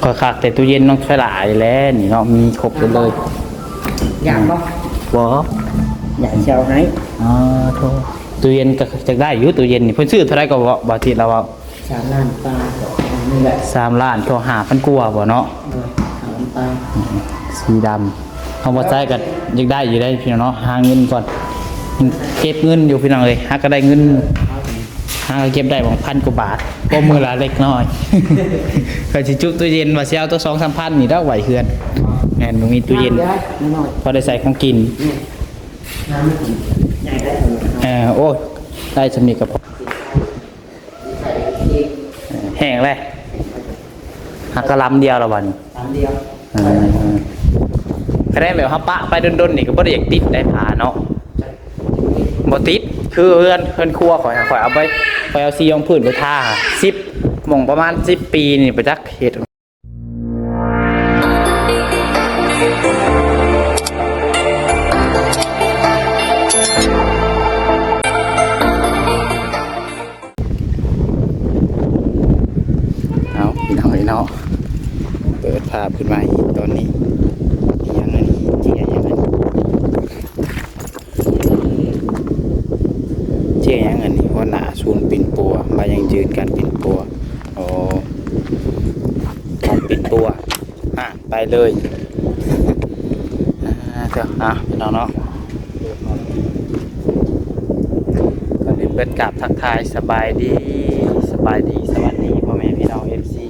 ກໍຄັກແຕ່ຕູ້ເຢັນນ້ອງສາຍຫຼ້ານີ້ແຫຼະ ນີ້ເນາະ ມີຄົບໝົດເລີຍ. ຢາກບໍ່? ບໍ່. ຢາກຊິເອົາໃຫ້. ອໍ ໂທ້ ຕູ້ເຢັນກໍຢາກໄດ້ຢູ່ ຕູ້ເຢັນນີ້ ເພິ່ນຊື້ເທົ່າໃດກໍບໍ່ ບໍ່ຕິດລະເວົ້າ? ສາມລ້ານປາຍ ນີ້ແຫຼະ ສາມລ້ານກໍຫ້າພັນກວ່າບໍ່ເນາະ? ໂດຍ ຫ້າພັນປາຍ. ອືມ ສີດຳ ຂອງບໍ່ໃຊ້ກໍຢາກໄດ້ຢູ່ໄດ໋ພີ່ນ້ອງເນາະ ຫາເງິນກ່ອນ ເກັບເງິນຢູ່ພີ່ນ້ອງເອີຍ ຫາກໍໄດ້ເງິນ ຫາກໍເກັບໄດ້ບາງພັນກວ່າບາດ ກໍມື້ລະເລັກນ້ອຍ ກໍຊິຈຸຕູ້ເຢັນ ວ່າຊິເອົາຕົວສອງສາມພັນນີ້ດອກໄວ້ເຮືອນ. ແມ່ນ ບໍ່ມີຕູ້ເຢັນ ພໍໄດ້ໃສ່ຂອງກິນ. ເອີ ໂອ້ຍ ໄດ້ສ່ຳນີ້ກໍພໍ. ແຫ້ງແລ້ວ ຫາກະລຳດຽວລະບັດນີ້ ລຳດຽວ. ເອີ ຄະແນນແບບເຮົາປະໄປດົນໆ ນີ້ກໍບໍ່ໄດ້ຢາກຕິດໄດ້ຜ້າເນາະ ບໍ່ຕິດ. ຄືເຮືອນ ເຮືອນຄົວຂ້ອຍ ຂ້ອຍເອົາໄປ ຂ້ອຍເອົາສີຮອງພື້ນໄປທາ ສິບ ໝ່ອງປະມານສິບປີນີ້ ປະຈັກເຮັດ. ເອົາ ພີ່ນ້ອງເອີຍເນາະ ເປີດພາບຂຶ້ນມາອີກຕອນນີ້ ອີຫຍັງອັນນີ້ ເຈ້ຍຫຍັງອັນນີ້ ເຈ້ຍຫຍັງອັນນີ້ ຫົວໜ້າສູນປິ່ນປົວ ມາຢັ້ງຢືນການປິ່ນປົວ. ອໍ ການປິ່ນປົວ ອ່າ ໄປເລີຍ. ອ່າ ເຈົ້າ ອ່າ ພີ່ນ້ອງເນາະ ກ່ອນອື່ນເບິດກາບທັກທາຍສະບາຍດີ ສະບາຍດີ ສະຫວັດດີພໍ່ແມ່ພີ່ນ້ອງ ເອັຟຊີ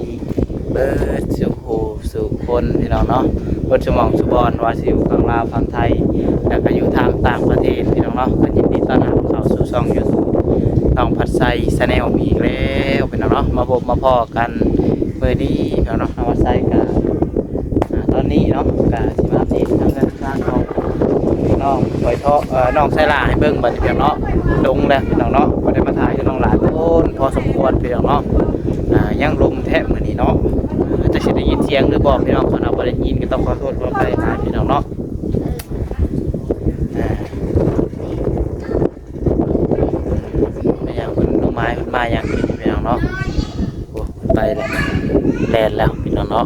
ເບິດສູ່ຜູ້ສູ່ຄົນ ພີ່ນ້ອງເນາະ ເບິດສູ່ໝ່ອງສູ່ບ່ອນ ວ່າຊິຢູ່ຝັ່ງລາວຝັ່ງໄທ ແລ້ວກໍຢູ່ທາງຕ່າງປະເທດ ພີ່ນ້ອງເນາະ ກໍຍິນດີຕ້ອນຮັບເຂົ້າສູ່ຊ່ອງຢູທູບ ນ້ອງພັດໄຊ Channel ອີກແລ້ວ ພີ່ນ້ອງເນາະ ມາພົບມາພໍ້ກັນ ມື້ນີ້ເນາະ ນ້ອງວັດໄຊກະ ອ່າ ຕອນນີ້ເນາະ ກະຊິມາອັບເດດທາງເຮືອນທາງຊານຂອງນ້ອງສາຍເທາະ ເອີ ນ້ອງສາຍຫຼ້າໃຫ້ເບິ່ງບັດນີ້ເນາະ ດົງແລ້ວພີ່ນ້ອງເນາະ ບໍ່ໄດ້ມາຖ່າຍຄືນ້ອງຫຼ້າດົນພໍສົມຄວນພີ່ນ້ອງເນາະ ອ່າ ຍັງລົມແທ້ມື້ນີ້ເນາະ ຈັກຊິໄດ້ຍິນສຽງຫຼືບໍ່ພີ່ນ້ອງ ຄັນວ່າບໍ່ໄດ້ຍິນກໍຕ້ອງຂໍໂທດຂໍອະໄພຫຼາຍພີ່ນ້ອງເນາະ ອ່າ ແມ່ນຫຍັງເພິ່ນລົງມາ ເພິ່ນມາຫຍັງພີ່ນ້ອງເນາະ ໂອ້ ໄປແລ້ວ ແລ່ນແລ້ວພີ່ນ້ອງເນາະ.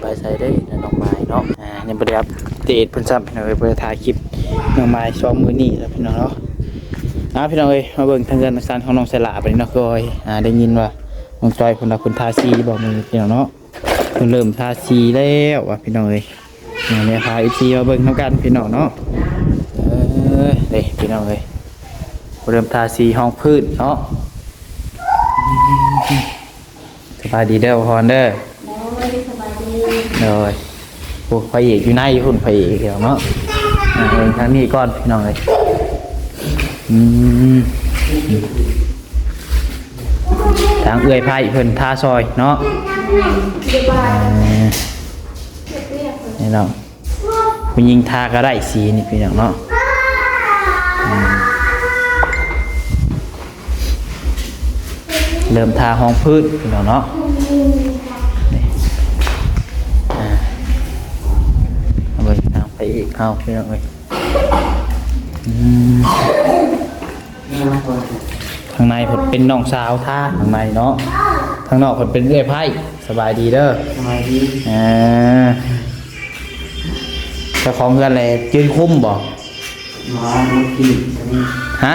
ໄປໃສເດ້ນ້ອງໝາຍເນາະ ອ່າ ຍັງບໍ່ໄດ້ອັບເດດເພິ່ນຊ້ຳ ເອີ ບໍ່ໄດ້ຖ່າຍຄລິບນ້ອງໝາຍສອງມື້ນີ້ແລ້ວພີ່ນ້ອງເນາະ ອ່າ ພີ່ນ້ອງເອີຍ ມາເບິ່ງທາງເຮືອນທາງຊານຂອງນ້ອງສາຍຫຼ້າບັດນີ້ເນາະ ຄື ອ່າ ໄດ້ຍິນວ່ານ້ອງຈ້ອຍເພິ່ນວ່າເພິ່ນທາສີບໍ່ມື້ນີ້ພີ່ນ້ອງເນາະ ເພິ່ນເລີ່ມທາສີແລ້ວວ່າພີ່ນ້ອງເອີຍ ນີ້ ພາ ເອັຟຊີ ມາເບິ່ງນຳກັນພີ່ນ້ອງເນາະ ເອີ ເດ້ພີ່ນ້ອງເອີຍ ເລີ່ມທາສີຮອງພື້ນເນາະ ສະບາຍດີເດີພໍ່ພອນເດີ ໂດຍ ສະບາຍດີ ໂດຍ ໂອ້ ພະເອກຢູ່ໃນພຸ້ນ ພະເອກເນາະ ອ່າ ເບິ່ງທາງນີ້ກ່ອນພີ່ນ້ອງເອີຍ ອືມ ທາງເອື້ອຍໄພເພິ່ນທາຊ່ອຍເນາະ ແມ່ນ ສະບາຍ ເອີ ເຮັດວຽກເພິ່ນ ນີ້ເນາະ ຜູ້ຍິງທາກໍໄດ້ສີນີ້ພີ່ນ້ອງເນາະ ອືມ ເລີ່ມທາຮອງພື້ນພີ່ນ້ອງເນາະ ນີ້ ອ່າ ເອົາໄວ້ທາງໄປອີກ ເອົາພີ່ນ້ອງເອີຍ ອືມ ທາງໃນເພິ່ນເປັນນ້ອງສາວທາ ທາງໃນເນາະ ທາງນອກເພິ່ນເປັນເອື້ອຍໄພ ສະບາຍດີເດີ ສະບາຍດີ ເອີ ເຈົ້າຂອງເຮືອນແຫຼະຈື່ນຄຸມບໍ່? ບໍ່ ລູກກິນ ຮະ?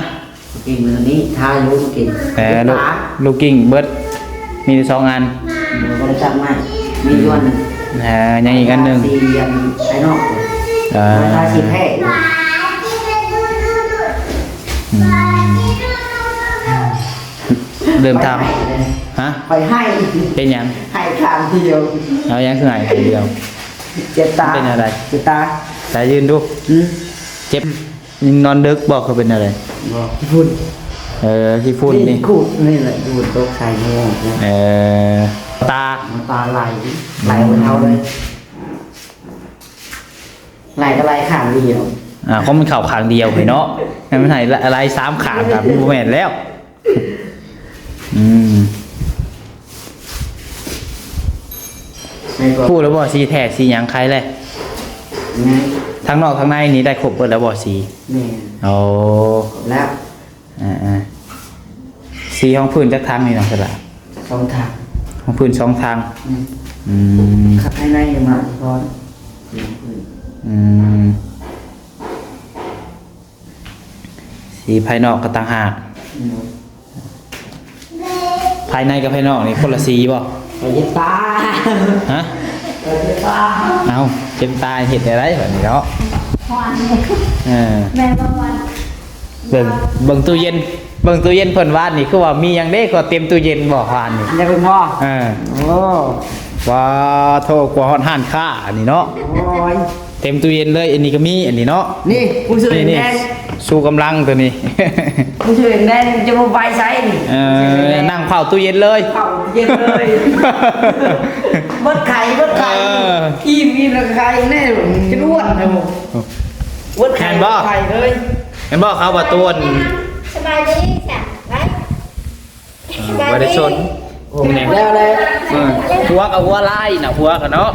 ກິນມື້ນີ້ ທາຢູ່ກິນ ເອີ ລູກ ລູກກິນເບິດ ມີແຕ່ສອງອັນ ບໍ່ໄດ້ຈັບໃໝ່ ມີຢູ່ອັນໜຶ່ງ ເອີ ຍັງອີກອັນໜຶ່ງ ສີອັນໄອ້ນອກ ເອີ ທາສີແທ້ ອືມ ເລີ່ມທຳ ຮະ? ຂ້ອຍໄຫ້ ເປັນຫຍັງ? ໄຫ້ຂ້າງດຽວ ເອົາຫຍັງຄືໄຫ້ຂ້າງດຽວ? ເຈັບຕາ ເປັນແນວໃດ? ເຈັບຕາ ໃສຢືນດູ ອືມ ເຈັບ ນອນດຶກບໍ່ ຄືເປັນແນວໃດ? ບໍ່ ຂີ້ຝຸ່ນ ເອີ ຂີ້ຝຸ່ນນີ້ ນີ້ຂູດນີ້ແຫຼະ ຝົນຕົກໃສ່ໝວກ ເອີ ຕາ ນ້ຳຕາໄຫຼ ໄຫຼບໍ່ເທົາເລີຍ ໄຫຼກໍໄຫຼຂ້າງດຽວ ອ່າ ຂອງມັນເຂົ້າຂ້າງດຽວເລີຍເນາະ ໃຫ້ມັນໄຫຼ ໄຫຼສາມຂ້າງກໍບໍ່ແມ່ນແລ້ວ ອືມ ຮູ້ແລ້ວບໍ່ ສີແທ້ສີຫຍັງ ໄຄແລ້ວ ແມ່ນ ທາງນອກທາງໃນນີ້ໄດ້ຄົບເບິດແລ້ວບໍ່ສີ? ແມ່ນ ໂອ້ ຄົບແລ້ວ ອ່າໆ ສີຮອງພື້ນຈັກຖັງນີ້ນ້ອງສະຫຼະ? ສອງທາງ ຫ້ອງພື້ນສອງທາງ. ອືມ ອືມ ຂ້າງໃນມາກ່ອນ. ອືມ ສີພາຍນອກກໍຕ່າງຫາກ. ອືມ ພາຍໃນກັບພາຍນອກນີ້ຄົນລະສີບໍ່? ໄປເຮັດຕາ. ຮະ? ໄປເຮັດຕາ. ເອົ້າ ເຈັບຕາເຮັດແນວໃດບັດນີ້ເນາະ? ເອີ ແມ່ນບໍ່ວ່າ ເບິ່ງ ເບິ່ງຕູ້ເຢັນ ເບິ່ງຕູ້ເຢັນເພິ່ນວານນີ້ ຄືວ່າມີຫຍັງເດ້ ກໍເຕັມຕູ້ເຢັນບໍ່ວານນີ້? ໄດ້ເບິ່ງບໍ່? ເອີ ໂອ້ ວ້າໂທ້ ກວ່າຮອດຮ້ານຄ້າອັນນີ້ເນາະ. ໂອ້ຍ ເຕັມຕູ້ເຢັນເລີຍ. ອັນນີ້ກໍມີ ອັນນີ້ເນາະ. ນີ້ ຜູ້ຊື່ແດງ ນີ້ ຊູກຳລັງໂຕນີ້ ຜູ້ຊື່ແດງຈະບໍ່ໄປໃສນີ້. ເອີ ນັ່ງເຝົ້າຕູ້ເຢັນເລີຍ ເຝົ້າຕູ້ເຢັນເລີຍ. ເບິດໄຂ່ ເບິດໄຂ່ ເອີ ອີ່ມ ອີ່ມແລ້ວກໍໄຂ່ແນ່ ຈະອ້ວນແລ້ວ. ເບິດໄຂ່ ແມ່ນບໍ່? ເບິດໄຂ່ເລີຍ. ແມ່ນບໍ່? ເຂົາວ່າຕົວ ສະບາຍດີ ສະບາຍ ເອີ ບໍ່ໄດ້ຊົນ ແລ້ວ ແລ້ວ ເອີ ຫົວກໍຫົວລາຍນະ ຫົວກໍເນາະ.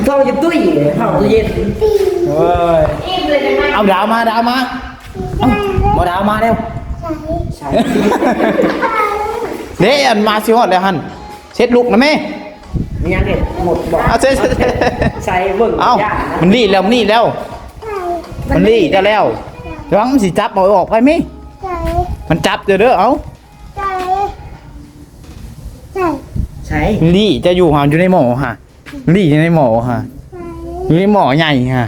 ເຂົ້າຢູ່ຕຸ້ຍ ເຂົ້າຕູ້ເຢັນ. ໂອ້ຍ ເອົາດາວມາ ດາວມາ ເອົາ ບໍ່ ດາວມາແລ້ວ. ໃສ່ ເດ້ ອັນມາຊິຮອດແລ້ວຫັ້ນ. ເຊັດລຸກນະແມ່. ມີຫຍັງເຮັດໝົດບໍ່? ເອົາ ໃສ່ ໃສ່ເບິ່ງ. ເອົ້າ ຢ້ານນະ ມັນລີ້ແລ້ວ ມັນລີ້ແລ້ວ ມັນລີ້ເຈົ້າແລ້ວ. ລະວັງມັນຊິຈັບເອົາອອກໄປແມ່. ໃສ່ ມັນຈັບເຈົ້າເດີ. ເອົາ ໃສ່ ໃສ່ ໃສ່ ລີ້ເຈົ້າຢູ່ຫາ ຢູ່ໃນໝໍ້ຫາ. ລີ້ຢູ່ໃນໝໍ້ຫາ ຢູ່ໃນໝໍ້ໃຫຍ່ຫາ.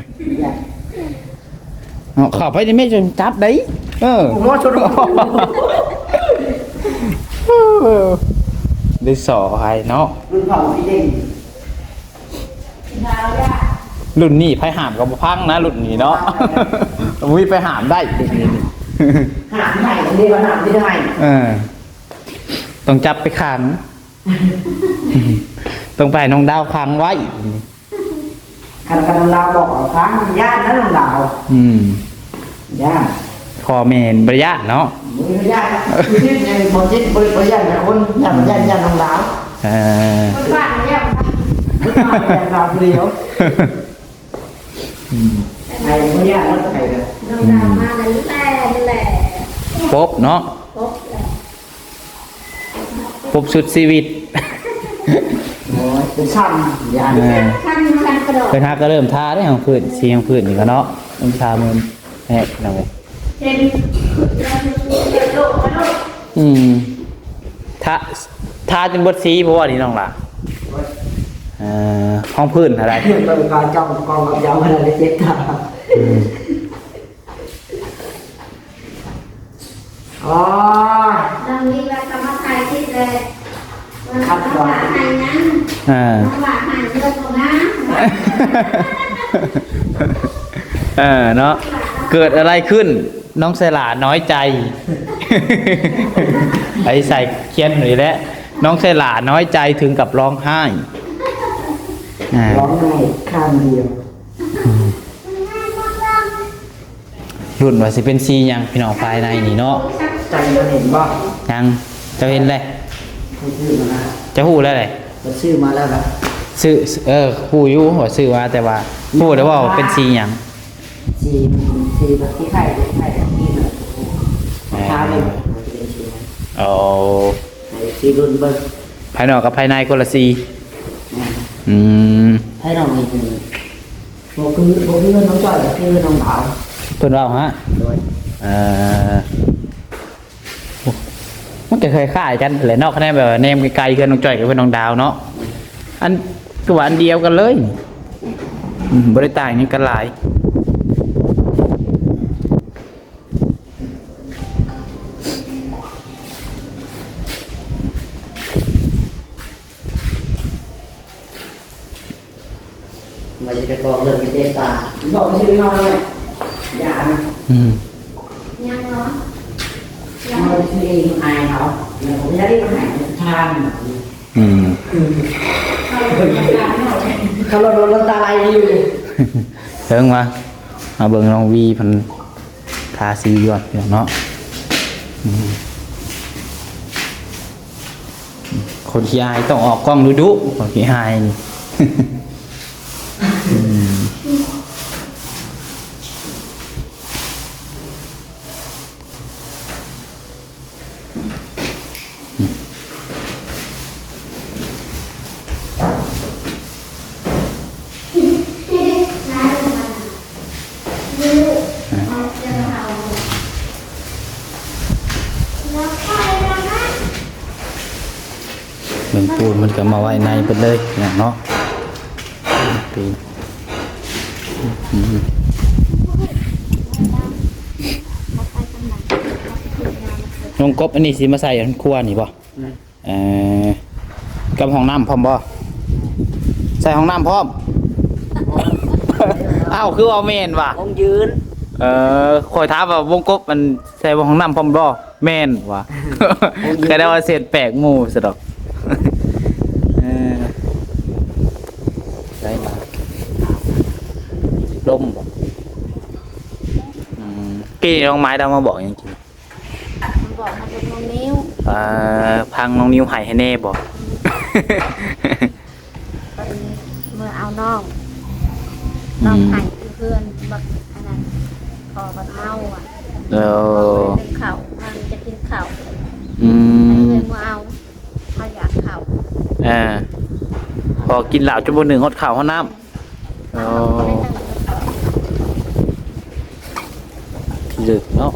ເອົາເຂົ້າໄປໃນແມ່ ຈະຈັບໄດ້. ເອີ ໂອ້ໂຫ ຊົນ ໄດ້ສໍໃຫ້ເນາະ. ລຸ້ນເຜົ່າທີ່ເດັ່ງ ລຸ້ນນີ້ໃຜຫ້າມກໍບໍ່ຟັງນະ ລຸ້ນນີ້ເນາະ. ບໍ່ມີໃຜຫ້າມໄດ້ລຸ້ນນີ້. ຫ້າມໄດ້ ອັນນີ້ວ່າຫ້າມບໍ່ໄດ້. ເອີ ຕ້ອງຈັບໄປຂັງ. ຕ້ອງໄປໃຫ້ນ້ອງດາວຂັງໄວ້. ຄັນ ຄັນນ້ອງດາວບອກເອົາຄັງ ຢ້ານນະນ້ອງດາວ. ອືມ ຢ້ານ ພໍ່ແມ່ບໍ່ຢ້ານເນາະ. ບໍ່ຢ້ານ ບໍ່ຢ້ານ ບໍ່ ບໍ່ຢ້ານຄົນ ຢ້ານ ຢ້ານ ຢ້ານນ້ອງດາວ. ເອີ ເພິ່ນວ່າຢ້ານ ເພິ່ນວ່າຢ້ານດາວຜູ້ດຽວ. ອືມ ໃຜບໍ່ຢ້ານເນາະ ໃຜນະ ນ້ອງດາວມາແລ້ວ ແຫຼະ ແຫຼະ ປົບເນາະ ປົບແຫຼະ. ປົບສຸດຊີວິດ. ໂອ້ຍ ເປັນຊ້ຳ ຢ້ານ ເອີ ເພິ່ນຫາກໍເລີ່ມທາເດ້ ຫ້ອງພື້ນ ສີຫ້ອງພື້ນນີ້ກໍເນາະ ເລີ່ມທາມື້ແຮກພີ່ນ້ອງເອີຍ. ເຫັນ ອືມ ທາ ທາຈົນເບິດສີບໍ່ນີ້ນ້ອງຫຼ້າ? ເອີ ຫ້ອງພື້ນຫັ້ນໃດ ເບິ່ງການຈ້ອງກ້ອງກັບຢາມຫັ້ນໄດ້ເຈັບຕາ. ອືມ ອໍ ນ້ອງນີ້ວ່າເຂົາມາຖ່າຍຄລິບແລ້ວ ຄັດວ່າ ນ້ອງວ່າໃຫ້ຫຍັງ ເອີ ນ້ອງວ່າໃຫ້ເງິນບໍ່ງາມ. ເອີ ເນາະ ເກີດອະໄລຂຶ້ນ ນ້ອງໄຊຫຼ້ານ້ອຍໃຈ. ໄອ້ໃສ່ຂຽນນີ້ແຫຼະ ນ້ອງໄຊຫຼ້ານ້ອຍໃຈເຖິງກັບຮ້ອງໄຫ້. ອ່າ ຮ້ອງໄຫ້ຂ້າງດຽວ. ອືມ ລຸ້ນວ່າຊິເປັນສີຫຍັງພີ່ນ້ອງ ພາຍໃນນີ້ເນາະ. ເຈົ້າຍັງບໍ່ເຫັນບໍ່? ຍັງ. ເຈົ້າເຫັນແລ້ວ? ເຈົ້າຮູ້ແລ້ວແຫຼະ. ເຈົ້າຊື້ມາແລ້ວນະ? ຊື້ ເອີ ຮູ້ຢູ່ວ່າຊື້ມາ ແຕ່ວ່າຮູ້ແລ້ວບໍ່ວ່າເປັນສີຫຍັງ? ສີ ສີແບບຄ້າຍໆ ຄ້າຍໆ ນີ້ນະ. ອ່າ ຖ້າເບິ່ງວ່າຊິເປັນສີຫຍັງ. ໂອ້ ໃຫ້ເອັຟຊີລຸ້ນເບິ່ງ. ພາຍນອກກັບພາຍໃນຄົນລະສີ. ແມ່ນ. ອືມ ພາຍນອກນີ້ ບໍ່ຄື ບໍ່ຄືເຮືອນນ້ອງຈ້ອຍ ກໍຄືເຮືອນນ້ອງດາວ. ເພິ່ນເວົ້າຫະ? ໂດຍ. ເອີ ມັນກໍຄ້າຍໆກັນແຫຼະເນາະ ຄະແນນແບບວ່າແນມໄກໆ ເຮືອນນ້ອງຈ້ອຍກັບເຮືອນນ້ອງດາວເນາະ. ອັນ ຄືວ່າອັນດຽວກັນເລີຍ. ອືມ ບໍ່ໄດ້ຕ່າງຫຍັງກັນຫຼາຍ. ວ່າຈະໄປບອກເລື່ອງໄປເຈລະຈາ ບອກຊື່ເຮົານັ້ນແຫຼະ ຢ່ານະ. ອືມ ຍັງເນາະ ເຮົາຊື່ເອງ ອາຍເຂົາ ແລ້ວກໍບໍ່ໄດ້ມາໃຫ້ທານ. ອືມ ເຂົາລົດ ລົດ ລົດຕາໄຫຼຢູ່. ເຖິງວ່າ ມາເບິ່ງນ້ອງວີເພິ່ນ ທາສີຢູ່ ພີ່ນ້ອງເນາະ. ອືມ ຄົນຂີ້ອາຍຕ້ອງອອກກ້ອງດຸໆ ຄົນຂີ້ອາຍນີ້. ອືມ. ເບິ່ງປູນເພິ່ນກໍມາໄວ້ໃນເບິດເລີຍເນາະ. ນ້ອງກົບ ອັນນີ້ຊິມາໃສ່ອັນຄົວນີ້ບໍ່? ເອີ ກັບຫ້ອງນ້ຳພ້ອມບໍ່? ໃສ່ຫ້ອງນ້ຳພ້ອມ? ອ້າວ ຄືວ່າແມ່ນຫວາ? ວົງຢືນ. ເອີ ຂ້ອຍຖາມວ່າວົງກົບ ມັນໃສ່ຫ້ອງນ້ຳພ້ອມບໍ່? ແມ່ນຫວາ? ກໍໄດ້ວ່າເສດແປກໝູ່ຊະດອກ. ເອີ ໄດ້ມາ ລົມບໍ່? ອືມ ກີ້ນ້ອງໄມ້ລາວມາບອກຫຍັງ? ມັນບອກໃຫ້ເບິ່ງນ້ອງນິວ. ເອີ ພັງນ້ອງນິວໄຫ້ໃຫ້ແດ່ບໍ່? ເພິ່ນເມືອເອົານ້ອງ ອືມ ນ້ອງໄຫ້ຢູ່ເຮືອນ ບັກອັນນັ້ນ ພໍ່ບັກເມົາອະ. ເອີ ເຂົ້າ ມັນຈະກິນເຂົ້າ. ອືມ ໃຫ້ເອື້ອຍເມືອເອົາ ເຮົາຢາກເຂົ້າ. ເອີ ພໍກິນເຫຼົ້າຈົນບໍ່ໜຶ້ງຮອດເຂົ້າຮອດນ້ຳ. ອໍ ທີ່ເລິກເນາະ.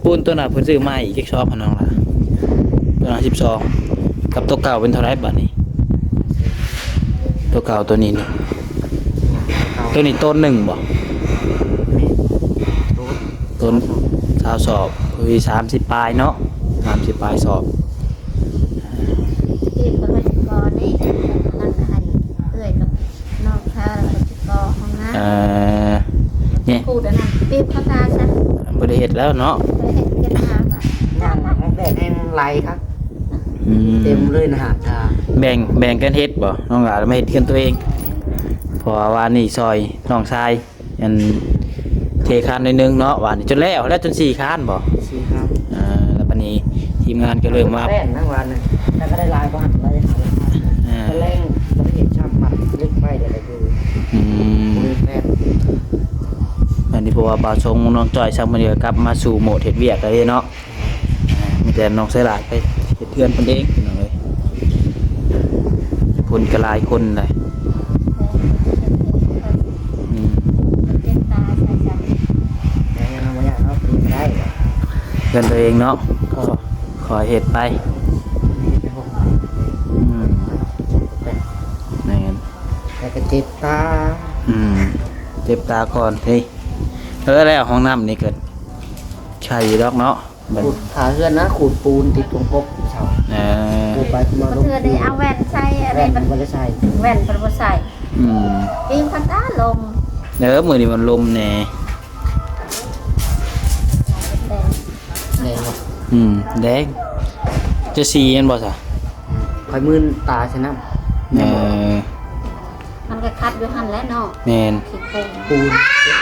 ປູນຕົວນັ້ນເພິ່ນຊື້ໃໝ່ອີກຈັກຊອກຫັ້ນນ້ອງລະ? ຕົວນັ້ນສິບສອງ ກັບຕົວເກົ່າເປັນເທົ່າໃດບາດນີ້? ຕົວເກົ່າຕົວນີ້ນີ້ ຕົວນີ້ໂຕນໜຶ່ງບໍ່? ໂຕນຊາວສອບ ຄືສາມສິບປາຍເນາະ ສາມສິບປາຍສອບ. ທີ່ເພິ່ນໄວ້ກ່ອນນີ້ ນັ້ນໃຫ້ເອື້ອຍກັບ ນ້ອງຊາຍເພິ່ນຊິກໍ່ຫ້ອງນ້ຳ. ເອີ ນີ້ ຂູດອັນນັ້ນ ປີບເຂົ້າຕາຊະ ບໍ່ໄດ້ເຮັດແລ້ວເນາະ ບໍ່ໄດ້ເຮັດ ເກັບນ້ຳ ນ້ຳແດດແຮງໄຫຼຄັກ. ອືມ ເຕັມເລີຍນະ ຫາດທາ. ແບ່ງ ແບ່ງກັນເຮັດບໍ່? ນ້ອງຫຼ້າມາເຮັດເຮືອນຕົວເອງ ເພາະວ່າວານນີ້ຊ່ອຍນ້ອງຊາຍ ອັນ ເທຄານໜ້ອຍໜຶ່ງເນາະ ວານນີ້ຈົນແລ້ວ ແລ້ວຈົນສີ່ຄານບໍ່? ສີ່ຄານ. ອ່າ ແລ້ວບັດນີ້ທີມງານກໍເລີ່ມມາແປ້ນນະ ວານນີ້ ແຕ່ກໍໄດ້ຫຼາຍກວ່າຫັ້ນ ໄດ້ຫ້າ ອ່າ ແລ້ວກໍເຮັດຊຳມັດເຫຼັກໄປ ແລ້ວກໍຄື ອືມ ບໍ່ມີແປ້ນ. ອັນນີ້ເພາະວ່າບ່າວຊົງ ນ້ອງຈ້ອຍ ຊຳມື້ນີ້ກໍກັບມາສູ່ໂໝດເຮັດວຽກແລ້ວເດ້ເນາະ. ອ່າ ມີແຕ່ນ້ອງໄຊຫຼາດໄປເຮັດເຮືອນເພິ່ນເອງ ພີ່ນ້ອງເອີຍ ຄົນກໍຫຼາຍຄົນໄດ໋. ອືມ ເຮືອນຕົວເອງເນາະ ຂໍ ຂໍເຮັດໄປ. ອືມ ແມ່ນ ແຕ່ກໍເຈັບຕາ. ອືມ ເຈັບຕາກ່ອນຕິ. ເອີ ແລ້ວຫ້ອງນ້ຳນີ້ກໍໃຫຍ່ຢູ່ດອກເນາະ. ຂູດຝາເຮືອນນະ ຂູດປູນຕິດຂົງກົບເສົາ. ເອີ ປູໄປມາລົງ ເທື່ອໄດ້ເອົາແວ່ນໃສ່ ອັນນີ້ ແວ່ນບໍ່ໄດ້ໃສ່ ແວ່ນເພິ່ນບໍ່ໃສ່. ອືມ ປີນພັນຕາລົມ. ເອີ ມື້ນີ້ມັນລົມແດ່. ແດງ ແດງບໍ່? ອືມ ແດງ. ຈະສີແມ່ນບໍ່ຊະ? ອືມ ຂ້ອຍມື່ນຕາໃສ່ນ້ຳ. ເອີ ມັນກໍຄັດຢູ່ຫັ້ນແຫຼະເນາະ. ແມ່ນ ຂີ້ໂຄງ ປູນ.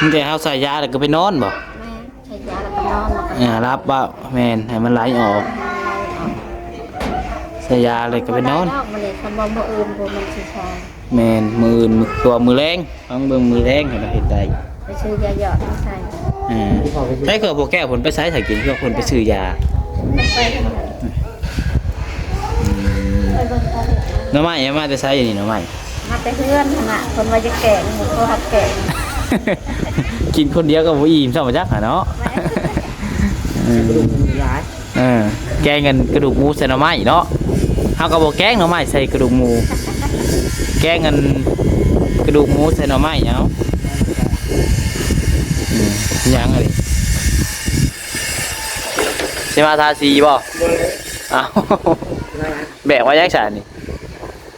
ມີແຕ່ເຮົາໃສ່ຢາແລ້ວກໍໄປນອນບໍ່? ແມ່ນ. ໃສ່ຢາແລ້ວກໍນອນ ແລ້ວກໍ ອ່າ ຫຼັບເວົ້າ ແມ່ນ ໃຫ້ມັນໄຫຼອອກ ໃສ່ຢາແລ້ວກໍໄປນອນ. ບໍ່ໄດ້ດອກ ມື້ນີ້ ຄັນວ່າມື້ອື່ນພຸ້ນມັນຊິຊາ. ແມ່ນ ມື້ອື່ນ ມື້ ຄືວ່າມື້ແລງ ຟັງເບິ່ງມື້ແລງ ໃຫ້ເຮັດໄດ້ ໄປຊື້ຢາຢອດມາໃສ່. ອ່າ ໃຊ້ເຄື່ອງພໍ່ແກ້ວເພິ່ນໄປໃສ ຖ້າກິນເພື່ອເພິ່ນໄປຊື້ຢາ. ໄປທາງໃດ? ອືມ ໜໍ່ໄມ້ມາແຕ່ໃສນີ້ ໜໍ່ໄມ້? ມາແຕ່ເຮືອນຫັ້ນນະ ເພິ່ນວ່າຢາກແກງ ບໍ່ພໍຮັບແກງ. ກິນຄົນດຽວກໍບໍ່ອີ່ມຊ້ຳຈັກຫັ້ນເນາະ. ແມ່ນ ເອີ ກະດູກໝູຫຼາຍ. ເອີ ແກງອັນກະດູກໝູໃສ່ໜໍ່ໄມ້ເນາະ. ເຮົາກໍບໍ່ແກງໜໍ່ໄມ້ໃສ່ກະດູກໝູ ແກງອັນກະດູກໝູໃສ່ໜໍ່ໄມ້ເອົາ. ອືມ ຫຍັງອັນນີ້ ຊິມາທາສີບໍ່? ບໍ່. ອ້າວ ແບກມາຫຍັງຊະນີ້?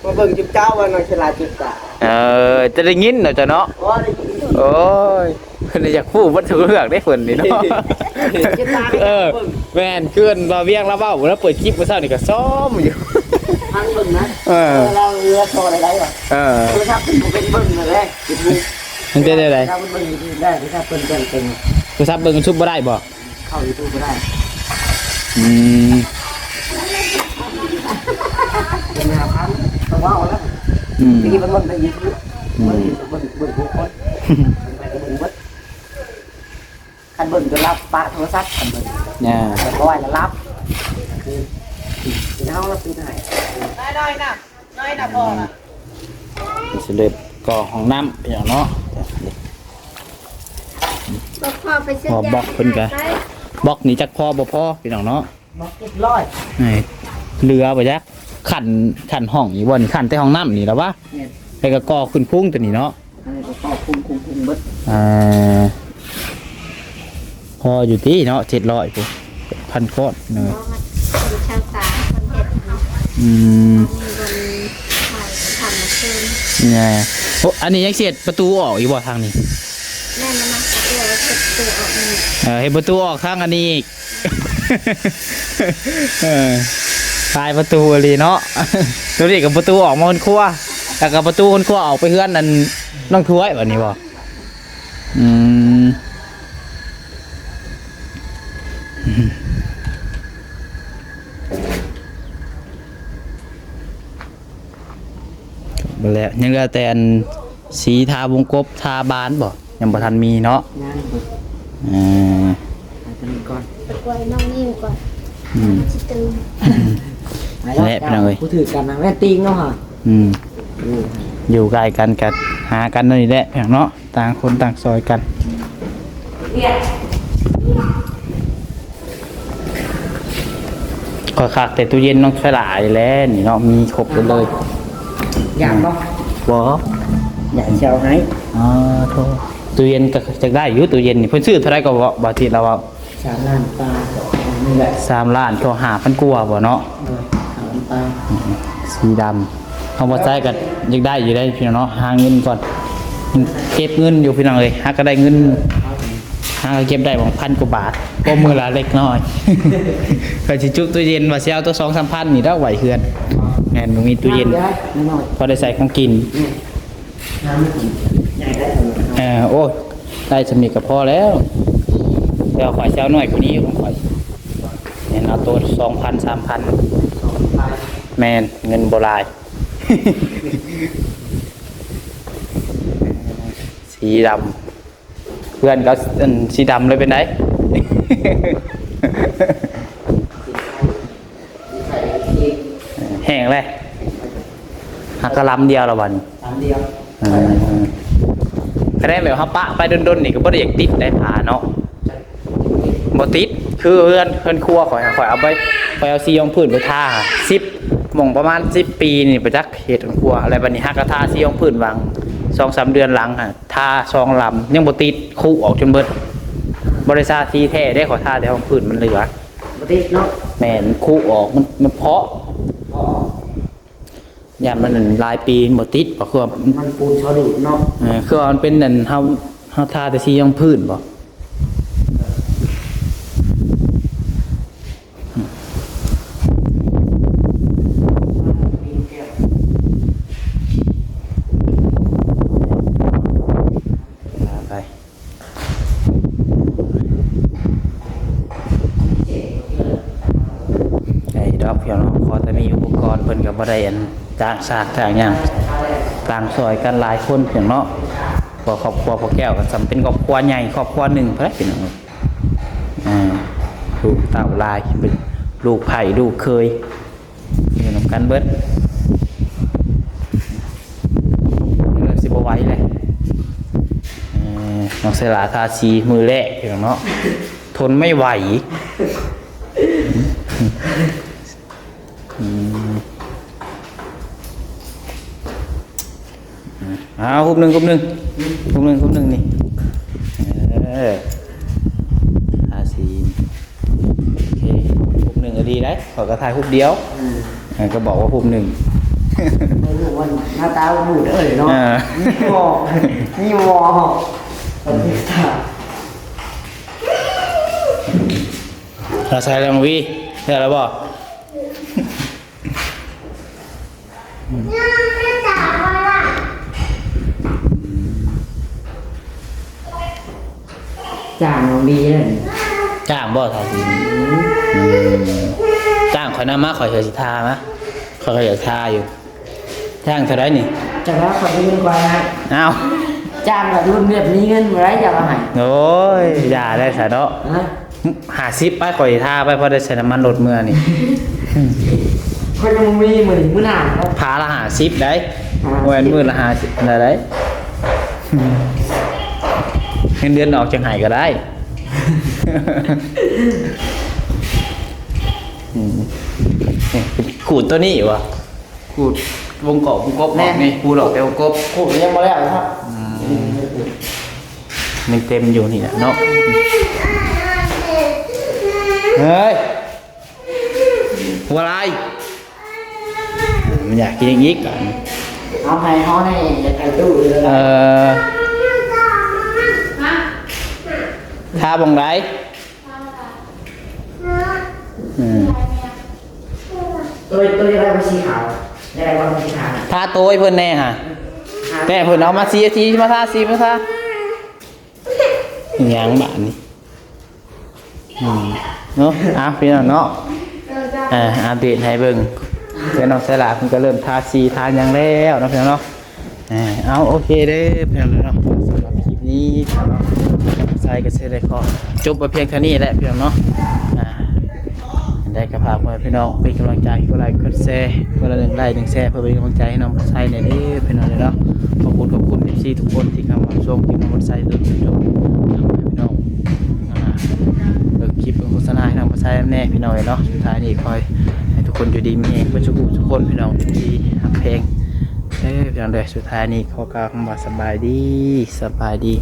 ມາເບິ່ງຈຸບເຈົ້າວ່ານ້ອງສະຫຼາດຈຸບຕາ. ເອີ ຈະໄດ້ຍິນເນາະເຈົ້າເນາະ. ອໍ ໄດ້ຍິນ. ໂອ້ຍ ເພິ່ນຢາກຮູ້ເບິດທຸກເລື່ອງເດ້ເພິ່ນນີ້ເນາະ. ເອີ ແມ່ນ ຄືອັນບ່າວວຽງລາວເວົ້າ ລາວເປີດຄລິບມື້ເຊົ້ານີ້ກໍຊ້ອມຢູ່ ຟັງເບິ່ງນະ. ເອີ ລາວເຫຼືອໂຊໄດ້ໄດ້ຫວາ? ເອີ ໂທລະສັບເພິ່ນບໍ່ເປັນເບິ່ງນັ້ນແຫຼະ ມັນເປັນແນວໃດ? ລາວເບິ່ງຢູ່ໄດ້ ໂທລະສັບເພິ່ນເປັນ ໂທລະສັບເບິ່ງຢູທູບບໍ່ໄດ້ບໍ່? ເຂົ້າຢູທູບບໍ່ໄດ້. ອືມ ເປັນຫາພັນ ຕ້ອງເວົ້າແລ້ວ. ອືມ ທີ່ມັນເບິ່ງໃນຢູທູບ ອືມ ເບິ່ງ ເບິ່ງທຸກຄົນ ເບິ່ງໄປກໍເບິ່ງເບິດ. ຄັນເບິ່ງຈົນຫຼັບປະໂທລະສັບ ຄັນເບິ່ງ ເອີ ແຕ່ບໍ່ໄຫວແລ້ວຫຼັບ ຄື ຄືເຮົາລະປິດໃຫ້. ນ້ອຍໆນະ ນ້ອຍນະ ພໍລະ. ສຳເລັດກໍຫ້ອງນ້ຳ ພີ່ນ້ອງເນາະ. ບໍ່ພໍໄປຊື້ຢາ ບອກເພິ່ນກະ ບລັອກນີ້ຈັກພໍບໍ່ພໍພີ່ນ້ອງເນາະ ບລັອກເຈັດຮ້ອຍ ເອີ ເຫຼືອບໍ່ຈັກ ຂັ້ນ ຂັ້ນຫ້ອງອີກບໍ່ນີ້ ຂັ້ນແຕ່ຫ້ອງນ້ຳນີ້ລະວະ ແມ່ນ ແລ້ວກໍກໍ່ຂຶ້ນພຸ້ງຕົວນີ້ເນາະ ອັນນີ້ກໍກໍ່ພຸ້ງ ພຸ້ງ ພຸ້ງເບິດ ເອີ ພໍຢູ່ຕິເນາະ ເຈັດຮ້ອຍພຸ້ນ ພັນກ້ອນເນາະ ເພິ່ນເຊົ່າຕາເພິ່ນເຮັດເນາະ ອືມ ມີບ່ອນເຂົ້າທຳມາເຊີນ ແນ່ ໂອ້ ອັນນີ້ຍັງຊິເຮັດປະຕູອອກອີກບໍ່ທາງນີ້ ແມ່ນແລ້ວນະ ເຮັດປະຕູອອກນີ້ ເອີ ເຮັດປະຕູອອກທາງອັນນີ້ອີກ ເອີ ປາຍປະຕູອີ່ຫຼີເນາະ ຕົວນີ້ກໍປະຕູອອກມາເຮືອນຄົວ ແລ້ວກໍປະຕູເຮືອນຄົວອອກໄປເຮືອນອັນນ້ອງຖ້ວຍ ບັດນີ້ບໍ່ ອືມ ແລ້ວຍັງເຫຼືອແຕ່ອັນສີທາວົງກົບ ທາບານບໍ່ ຍັງບໍ່ທັນມີເນາະ ຍັງ ເອີ ຫາຕົວນີ້ກ່ອນ ໄປກວຍນ້ອງຍິ້ວກ່ອນ ອືມ ມັນຊິຕື່ນ ແລະ ພີ່ນ້ອງເອີຍ ຜູ້ຖືກກັນນະ ແມ່ນຕີງເນາະ ອືມ ຢູ່ໃກ້ກັນກໍຫາກັນນັ້ນນີ້ແຫຼະພີ່ນ້ອງເນາະ ຕ່າງຄົນຕ່າງຊ່ອຍກັນ ຂ້ອຍຄັກແຕ່ຕູ້ເຢັນນ້ອງສະຫຼາຍແຫຼະນີ້ເນາະ ມີຄົບເບິດເລີຍ ຢາກບໍ່ ບໍ່ ຢາກຊິເອົາໃຫ້ ອໍ ໂທ້ ຕູ້ເຢັນກໍຢາກໄດ້ຢູ່ ຕູ້ເຢັນນີ້ ເພິ່ນຊື້ເທົ່າໃດກໍບໍ່ ບໍ່ທີ່ລາວເວົ້າ ສາມລ້ານປາຍ ນີ້ແຫຼະ ສາມລ້ານກໍຫ້າພັນກວ່າບໍ່ເນາະ ໂດຍ ຫ້າພັນປາຍ ອືມ ສີດຳ ເຮົາບໍ່ໃຊ້ກໍຢາກໄດ້ຢູ່ໄດ໋ພີ່ນ້ອງເນາະ ຫາເງິນກ່ອນ ເກັບເງິນຢູ່ພີ່ນ້ອງເອີຍ ຫາກໍໄດ້ເງິນ ຫາກໍເກັບໄດ້ຫວ່າງພັນກວ່າບາດ ກໍມື້ລະເລັກນ້ອຍ ກໍຊິຈຸຕູ້ເຢັນວ່າຊິເອົາຕົວສອງສາມພັນນີ້ດອກໄວ້ເຮືອນ ແມ່ນ ບໍ່ມີຕູ້ເຢັນ ນ້ອຍໆ ພໍໄດ້ໃສ່ຂອງກິນ ອືມ ນ້ຳມັນໃຫຍ່ໄດ້ ເອີ ໂອ້ຍ ໄດ້ສ່ຳນີ້ກໍພໍແລ້ວ ແຕ່ວ່າຂ້ອຍຊິເອົານ້ອຍກວ່ານີ້ຂອງຂ້ອຍ ແມ່ນເອົາໂຕສອງພັນ ສາມພັນ ສອງພັນ ແມ່ນ ເງິນບໍ່ຫຼາຍ ສີດຳ ເພື່ອນກໍ ອັນ ສີດຳເລີຍເປັນໃດ? ແຫ້ງແລ້ວ ຫາກະລຳດຽວລະບັດນີ້ ລຳດຽວ ເອີ ຄະແນນແບບເຮົາປະໄປດົນໆນີ້ກໍບໍ່ໄດ້ຢາກຕິດໄດ້ຜ້າເນາະ ບໍ່ຕິດ ຄືເຮືອນ ເຮືອນຄົວຂ້ອຍ ຂ້ອຍເອົາໄປ ຂ້ອຍເອົາສີຮອງພື້ນໄປທາ ສິບ ໝ່ອງປະມານສິບປີນີ້ປະຈັກເຮັດເຮືອນຄົວ ແລ້ວບັດນີ້ຫາກະທາສີຮອງພື້ນຫວ່າງສອງສາມເດືອນຫຼັງຫັ້ນ ທາສອງລຳ ຍັງບໍ່ຕິດ ຄຸອອກຈົນເບິດ ບໍ່ໄດ້ທາສີແທ້ເດ້ ຂ້ອຍທາແຕ່ຮອງພື້ນມັນເຫຼືອ ບໍ່ຕິດເນາະ ແມ່ນ ຄຸອອກ ມັນ ມັນເພາະ ເພາະ ຢ້ານມັນຫຼາຍປີມັນບໍ່ຕິດ ເພາະຄືວ່າມັນປູນຊໍດູດເນາະ ເອີ ຄືວ່າມັນເປັນອັນ ເຮົາ ເຮົາທາແຕ່ສີຮອງພື້ນບໍ? ໄດ້ດອກພີ່ນ້ອງເນາະ ພໍແຕ່ມີອຸປະກອນ ເພິ່ນກໍບໍ່ໄດ້ອັນ ຈ້າງຊາກຈ້າງຫຍັງ ຕ່າງຊ່ອຍກັນຫຼາຍຄົນພີ່ນ້ອງເນາະ ເພາະຄອບຄົວພໍ່ແກ້ວກໍສ່ຳເປັນຄອບຄົວໃຫຍ່ຄອບຄົວໜຶ່ງພຸ້ນແຫຼະພີ່ນ້ອງເອີຍ ອ່າ ລູກເຕົ້າຫຼາຍ ເປັນລູກໃພ້ລູກເຂີຍ ຢູ່ນຳກັນເບິດ ເລີ່ມຊິບໍ່ໄຫວແລ້ວ ເອີ ນ້ອງເຊລາທາສີມື້ແລກພີ່ນ້ອງເນາະ ທົນໄມ່ໄຫວ ອືມ ອ່າ ຮູບໜຶ່ງ ຮູບໜຶ່ງ ຮູບໜຶ່ງ ຮູບໜຶ່ງນີ້ ເອີ ທາສີ ໂອເຄ ຮູບໜຶ່ງກໍດີໄດ໋ ຂ້ອຍກໍຖ່າຍຮູບດຽວ ອືມ ເອີ ກໍບອກວ່າຮູບໜຶ່ງ ເອີ ໜ້າຕາບໍ່ເດີເນາະ ເອີ ມີໝໍ້ ມີໝໍ້ ລາວໃສ່ແລ້ວ ນ້ອງວີ ແລ້ວລະບໍ່? ຈ້າງນ້ອງດີເດີ ຈ້າງບໍ່ທາສີ ອືມ ອືມ ຈ້າງຂ້ອຍນຳມາ ຂ້ອຍກໍຊິທາມາ ຂ້ອຍກໍຢາກທາຢູ່ ຈ້າງເທົ່າໃດນີ້? ຈັກວ່າຂ້ອຍໄດ້ເງິນກ່ອນນະ ອ້າວ ຈ້າງແບບລຸ້ນແບບມີເງິນບໍ່ໄດ້ ຢ່າວ່າໃຫ້ ໂອ້ຍ ຢ່າໄດ້ຊະເນາະ ຮະ? ຫ້າສິບ ໄປ ຂ້ອຍທາໄປ ພໍໄດ້ໃສ່ນ້ຳມັນລົດເມືອນີ້ ຂ້ອຍຍັງບໍ່ມີມື້ນີ້ ມື້ໜ້າເນາະ ພາລະຫ້າສິບໄດ໋ ຫ້າສິບ ບໍ່ແມ່ນມື້ລະຫ້າສິບ ອັນໃດໄດ໋ ເງິນເດືອນອອກຈັ່ງໃຫ້ກໍໄດ້ ອືມ ນີ້ ຂູດໂຕນີ້ຫວາ? ຂູດວົງກອບວົງກົບອອກນີ້ ແມ່ນ ຂູດອອກແຕ່ວົງກົບ ຂູດຍັງບໍ່ແລ້ວເນາະ. ອືມ ຍັງເຕັມຢູ່ນີ້ແຫຼະເນາະ. ເຮີ້ຍ ຫົວລາຍ ມັນຢາກກິນອີກບາດນີ້. ເອົາໃຫ້ເຮົາໃຫ້ ຢາກໃຫ້ຕູ້ເລີຍ. ເອີ ທາບ່ອນໃດ? ອືມ ໂຕຍ ໂຕຍຢາກໄດ້ບໍ່ ສີຂາວ? ຢາກໄດ້ບໍ່ ສີຂາວ? ທາໂຕຍເພິ່ນແດ່ຫາ. ແຕ່ເພິ່ນເອົາມາສີ ສີມາທາ ສີມາທາ. ຫຍັງບາດນີ້? ອືມ ເນາະ ເອົາ ພີ່ນ້ອງເນາະ ເອີ ອັບເດດໃຫ້ເບິ່ງ ແຕ່ນ້ອງໄຊລາເພິ່ນກໍເລີ່ມທາສີທາຫຍັງແລ້ວເນາະ ພີ່ນ້ອງເນາະ. ເອີ ເອົາ ໂອເຄເດີ ພີ່ນ້ອງເນາະ ສຳລັບຄລິບນີ້ ພີ່ນ້ອງເນາະ ໄຊກໍຊິໄດ້ຂໍຈົບໄວ້ພຽງເທົ່ານີ້ແຫຼະ ພີ່ນ້ອງເນາະ. ອ່າ ຈັ່ງໃດກໍຝາກພໍ່ແມ່ພີ່ນ້ອງເປັນກຳລັງໃຈ ກົດໄລ ກົດແຊ ຄົນລະໜຶ່ງໄລ ໜຶ່ງແຊ ເພື່ອເປັນກຳລັງໃຈໃຫ້ນ້ອງໄຊແດ່ເດີ ພີ່ນ້ອງເນາະ. ຂອບຄຸນ ຂອບຄຸນ ເອັຟຊີ ທຸກຄົນທີ່ເຂົ້າມາຊົມຄລິບນ້ອງໄຊຈົນຈົບ ພີ່ນ້ອງ ອ່າ ເບິ່ງຄລິບເບິ່ງໂຄສະນາໃຫ້ນ້ອງໄຊນຳແດ່ ພີ່ນ້ອງເອີຍເນາະ. ສຸດທ້າຍນີ້ຂໍໃຫ້ທຸກຄົນຢູ່ດີມີແຮງເບິດສູ່ຜູ້ສູ່ຄົນ ພີ່ນ້ອງທີ່ຮັກແພງເດີ ພີ່ນ້ອງເດີ. ສຸດທ້າຍນີ້ຂໍກ່າວຄຳວ່າສະບາຍດີ ສະບາຍດີ.